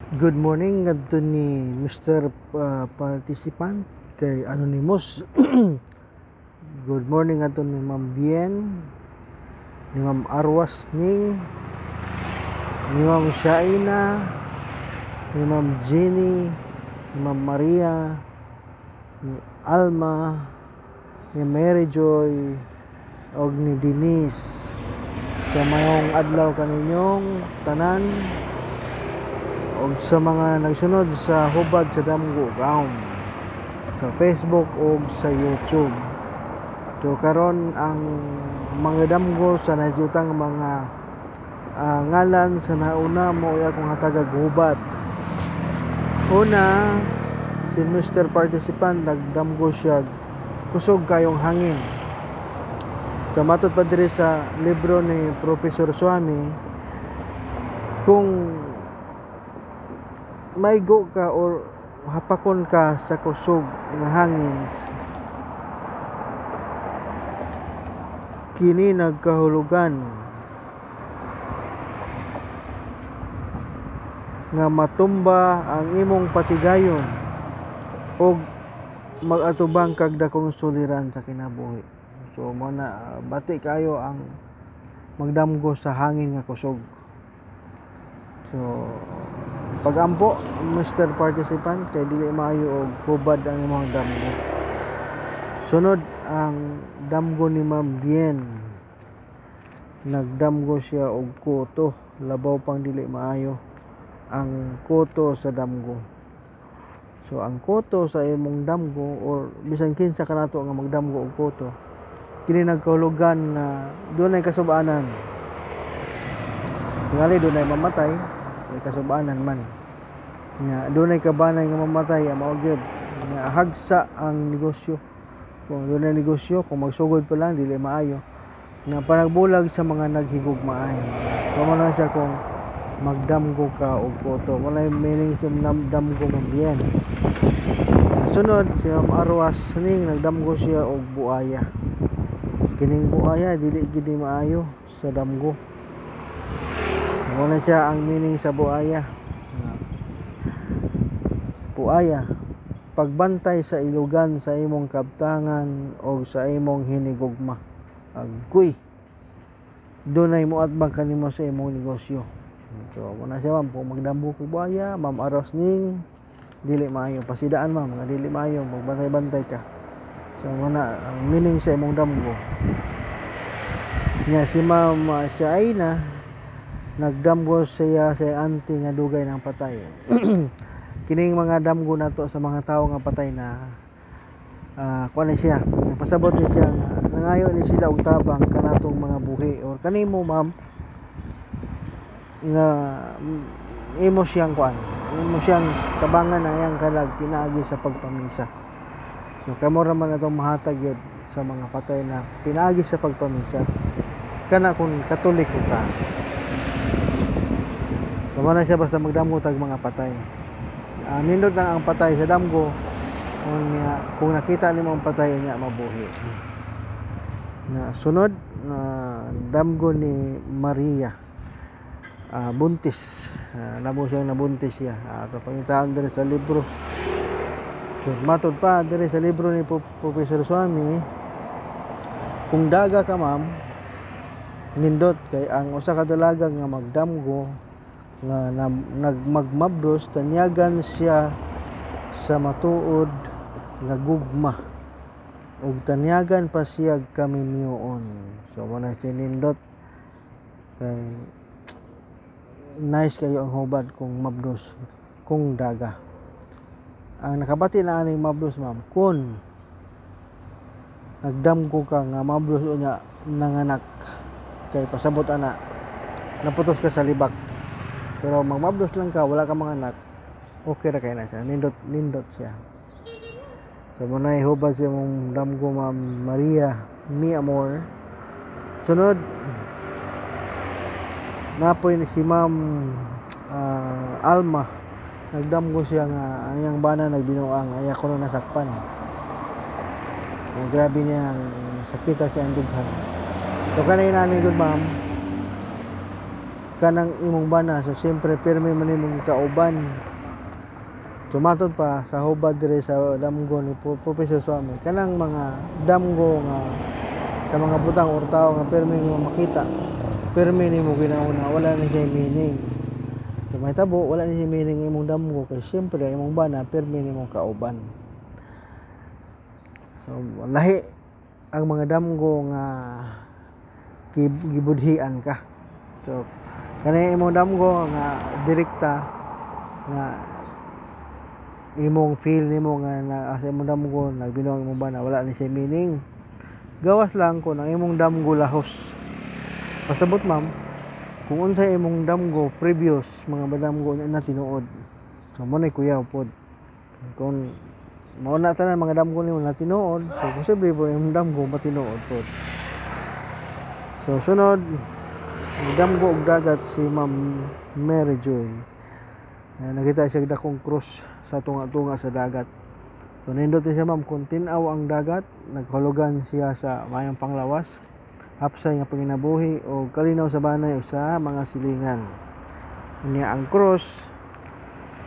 Good morning ngadto ni Mr. Participant kay Anonymous. Good morning ngadto ni Ma'am Bien, ni Ma'am Arwas Ning, ni Ma'am Shaina, ni Ma'am Jenny, ni Ma'am Maria, ni Alma, ni Mary Joy, og ni Denise. Kay maayong adlaw kaninyong tanan og sa mga nagsunod sa Hubad sa Damgo Gaum sa Facebook og sa YouTube. So karon ang mga damgo sa nahisgutang mga ngalan sa nauna mo ay akong hatagag hubad. Una, si Mr. Participant, nagdamgo siya kusog kayong hangin. So matod pa diri sa libro ni Professor Swami, kung maigo ka or hapakon ka sa kusog nga hangin, kini nagkahulugan nga matumba ang imong patigayon ug mag-atubang kag dakong suliran sa kinabuhi. So mao na, bati kayo ang magdamgo sa hangin nga kusog. So pagampo, Mr. Participant, kay dili maayo og hubad ang imong damgo. Sunod ang damgo ni Ma'am Bien. Nagdamgo siya og kuto, labaw pang dili maayo ang kuto sa damgo. So ang kuto sa imong damgo or bisan kinsa kanato nga magdamgo og kuto, kini nagkahulugan nga dunay kasubanan. Tingali dunay mamatay, kay kasubanan man. Nga dunay kabanay nga mamatay, mao gyud nga hagsa ang negosyo. Kung dunay negosyo, kung magsugod pa lang dili maayo. Nga panagbulag sa mga naghigugmaay. So mao na siya kung magdamgo ka og kuto. Mao na yung meaning sa damgo, Ma'am Bien. Sunod si Ma'am Arwas ning nagdamgo siya og buaya. Kining buaya dili gid maayo sa damgo. Mao na siya ang meaning sa buaya. Buaya, pagbantay sa ilugan sa imong kabtangan o sa imong hinigugma. Agoy, dunay moatbang kanimo sa imong negosyo. So mao na siya, ma'am, kung magdamgo kag buaya, Ma'am Aros ning, dili maayo. Pasidaan, ma'am, nga dili maayo, magbantay-bantay ka. So mao na ang meaning sa imong damgo. Nya si Ma'am Shaina, nagdamgo siya sa auntie nga dugay nang patay. Kining mga damgo nato sa mga tawo nga patay na, kuan ni siya, pasabot ni siya nga nangayo ni sila og tabang kanatong mga buhi or kanimo, ma'am, nga imo siyang kuan, imo siyang tabangan ang iyang kalag pinaagi sa pagpamisa. So kamo ra man atong mahatag yun sa mga patay na pinaagi sa pagpamisa kana kung Katoliko ka. So mao na siya basta magdamgo tag mga patay. Nindot lang ang patay sa damgo kung nakita nimo ang patay niya mabuhi. Na sunod na damgo ni Maria, buntis. Namo siyang nabuntis siya. Ato pangitaan diri sa libro. So matod pa diri sa libro ni Professor Swami, kung daga ka, ma'am, nindot kay ang usa ka dalaga nga magdamgo nga nagmagmabdos, tanyagan siya sa matuod nga gugma ug tanyagan pa siya kamimyoon. So mo na siya nindot kay nice kayo ang hubad kung mabdos, kung daga. Ang nakabati na aning mabdos, ma'am, kung nagdamgo ka nga mabdos unya nanganak, kay pasabot ana naputos ka sa libak. Pero magmabdos lang ka, wala ka mga anak, okay ra kay na siya, nindot nindot siya. So mo na hubad siya mong damgo, Ma'am Maria Mi Amor. Sunod napoy ni si Ma'am Alma, nagdamgo siya nga ang iyang bana nagbinuang, ay ako na nasakpan. Ang grabe niya ang sakita siya ang dughan. So kanay nani gud, ma'am. Kanang imong bana, so siyempre pirmi man imong kauban. Tumatod pa sa hubad dire sa damgo ni Professor Swami, kanang mga damgo nga sa mga butang or tao nga pirmi nimo makita, pirmi nimo ginauna, wala na siya meaning. So mahitabo wala ni siya meaning imong damgo kay siyempre imong bana pirmi nimong kauban. So lahi ang mga damgo nga gibudhian ka. So kani imong damgo nga direkta nga imong feel nimo nga na, sa imong damgo nagbinuang imong bana, wala ni siya meaning. Gawas lang kung ang imong damgo lahos. Pasabot, ma'am, kung unsay imong damgo previous mga damgo na tinuod. So mo na kuyaw pod. Kung mao na tanan mga damgo nimo na tinuod, so posible po imong damgo matinuod pod. So sunod, damgo og dagat si Ma'am Mary Joy. Nakita siya dakong cross sa tunga-tunga sa dagat. So nindot siya, ma'am, kung tin-aw ang dagat, naghulugan siya sa mayong panglawas, hapsay nga panginabuhi o kalinaw sa banay o sa mga silingan. Unya ang cross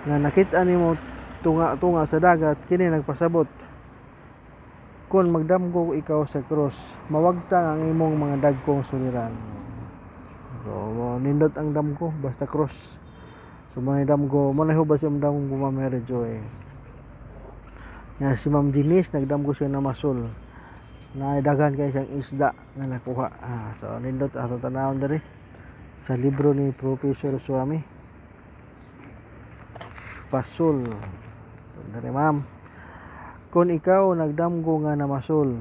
nga nakita nimo tunga-tunga sa dagat, kini nagpasabot kung magdamgo ikaw sa cross, mawagtang ang imong mga dagkong suliran. So nindot ang damgo basta cross. So mo damgo, mo na hubad si damgo, Ma'am Mary Joy. Nga si Ma'am Denise nagdamgo siya na masol na daghan kay siyang isda nga nakuha. So nindot ato tanawon diri sa libro ni Professor Swami. Pasul. Diri, ma'am. Kung ikaw nagdamgo nga namasol,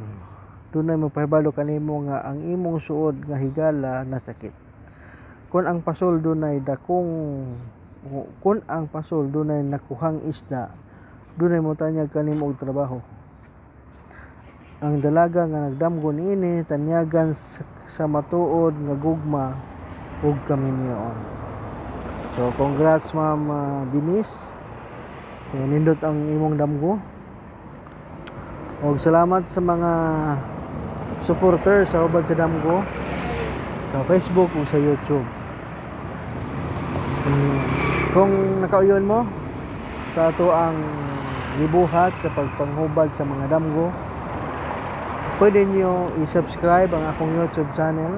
dunay mopahibalo kanimo nga ang imong suod nga higala nasakit. Kung ang pasol dunay nakuhang isda, dunay motanyag kanimo og trabaho. Ang dalaga nga nagdamgo niini tanyagan sa matuod nga gugma ug kaminyoon. So congrats, Ma'am Denise. So nindot ang imong damgo. Og salamat sa mga supporter sa Hubad sa Damgo sa Facebook ug sa YouTube. Kung nakauyon mo sa ato ang gibuhat sa pagpanghubad sa mga damgo, pwede niyo i-subscribe ang akong YouTube channel.